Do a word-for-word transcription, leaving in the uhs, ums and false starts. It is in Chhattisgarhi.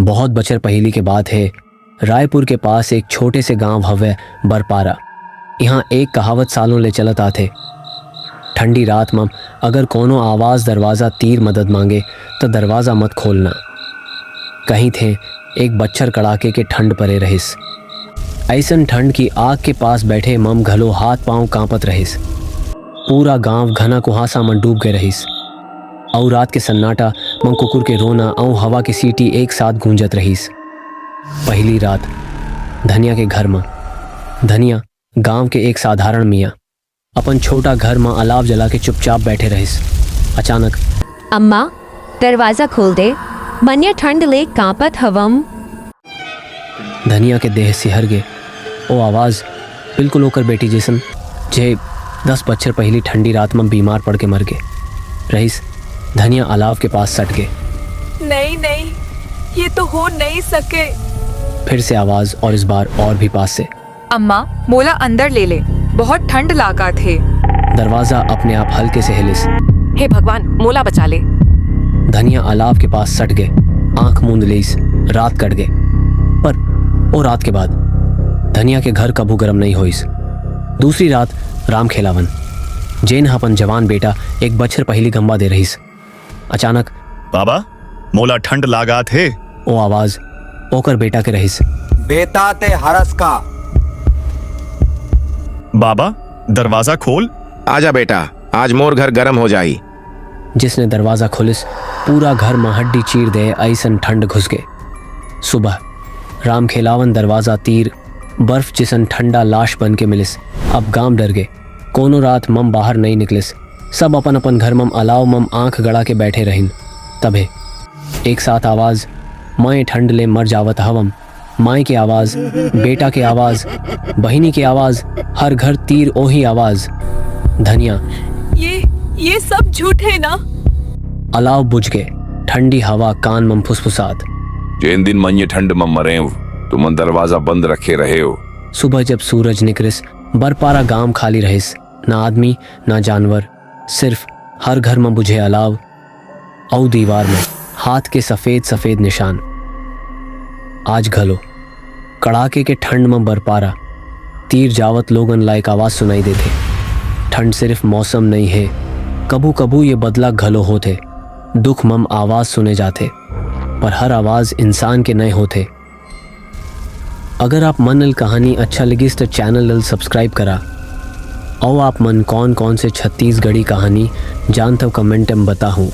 बहुत बछर पहिली के बात हे। रायपुर के पास एक छोटे से गांव हवय, बरपारा। इहां एक कहावत सालों ले चलत आथे, ठंडी रात म अगर कोनो आवाज दरवाजा तीर मदद मांगे, त दरवाजा मत खोलना। कहिथे, एक बछर कड़ाके के ठंड परे रहिस। अइसन ठंड कि आग के पास बैठे मम घलो हाथ पांव कांपत रहिस। पूरा गांव घना कुहासा म डूब गे रहिस। अउ रात के सन्नाटा म कुकुर के रोना अउ हवा के सीटी एक साथ गूंजत रहिस। पहिली रात धनिया के घर म। धनिया, गांव के एक साधारण मियां, अपन छोटा घर म अलाव जला के चुपचाप बैठे रहिस। अचानक, अम्मा, दरवाजा खोल दे, मन्य ठंड ले कांपत हवम। धनिया के देह सिहर गे। ओ आवाज बिल्कुल ओकर बेटी जइसन, जे दस बछर पहिली ठंडी रात म बीमार पड़ के मर गे रहिस। धनिया अलाव के पास सट गे। नहीं, नहीं, ये तो हो नहीं सके। फिर से आवाज, और इस बार और भी पास से। अम्मा, मोला अंदर ले ले, बहुत ठंड लागत हे। दरवाजा अपने आप हल्के से हिलिस। हे भगवान, मोला बचा ले। धनिया अलाव के पास सट गे, आंख मूंद लेइस। रात कट गे, पर ओ रात के बाद धनिया के घर कभू गरम नहीं होइस। दूसरी रात राम खेलावन, जेन ह अपन जवान बेटा एक बछर पहिली गंवा दे रहिस, अचानक, बाबा, मोला ठंड लागत हे। ओ आवाज ओकर बेटा के रहिस। बेटा, ते हरस का? बाबा, दरवाजा खोल। आजा बेटा, आज मोर घर गरम हो जाही। जिसने दरवाजा खोलिस, पूरा घर म हड्डी चीर दे अइसन ठंड घुस गे। सुबह राम खेलावन दरवाजा तीर बर्फ जिसन ठंडा लाश बन के मिलिस। अब गांव डर गे। कोनो रात मम बाहर नइ निकलिस। सब अपन-अपन घर मम अलाव मम आंख गड़ा के बैठे रहिन। तभे एक साथ आवाज, "माए ठंड ले मर जावत हवम।" माए के आवाज, बेटा के आवाज, बहिनी के आवाज, हर घर तीर ओही आवाज। धनिया, ये, ये सब झूठ हे ना? अलाव बुझ गे, ठंडी हवा कान मम फुसफुसात। जेन दिन मइये ठंड म मरेंव, तुमन दरवाजा बंद रखे रहेव। सुबह जब सूरज निकरिस, बरपारा गांव खाली रहिस, ना आदमी, ना जानवर, सिर्फ हर घर म बुझे अलाव, अउ दीवार म हाथ के सफेद सफेद निशान। आज घलो कड़ाके के ठंड म बरपारा तीर जावत लोगन ला एक आवाज सुनाई देथे। ठंड सिर्फ मौसम नइ हे, कभू-कभू ये बदला घलो होथे। दुख मम आवाज सुने जाथे, पर हर आवाज इंसान के नइ होथे। अगर आप मन ल कहानी अच्छा लगिस, त चैनल ल subscribe करा। अउ आप मन कौन-कौन से छत्तीसगढ़ी कहानी जानथव, comment म बताहू।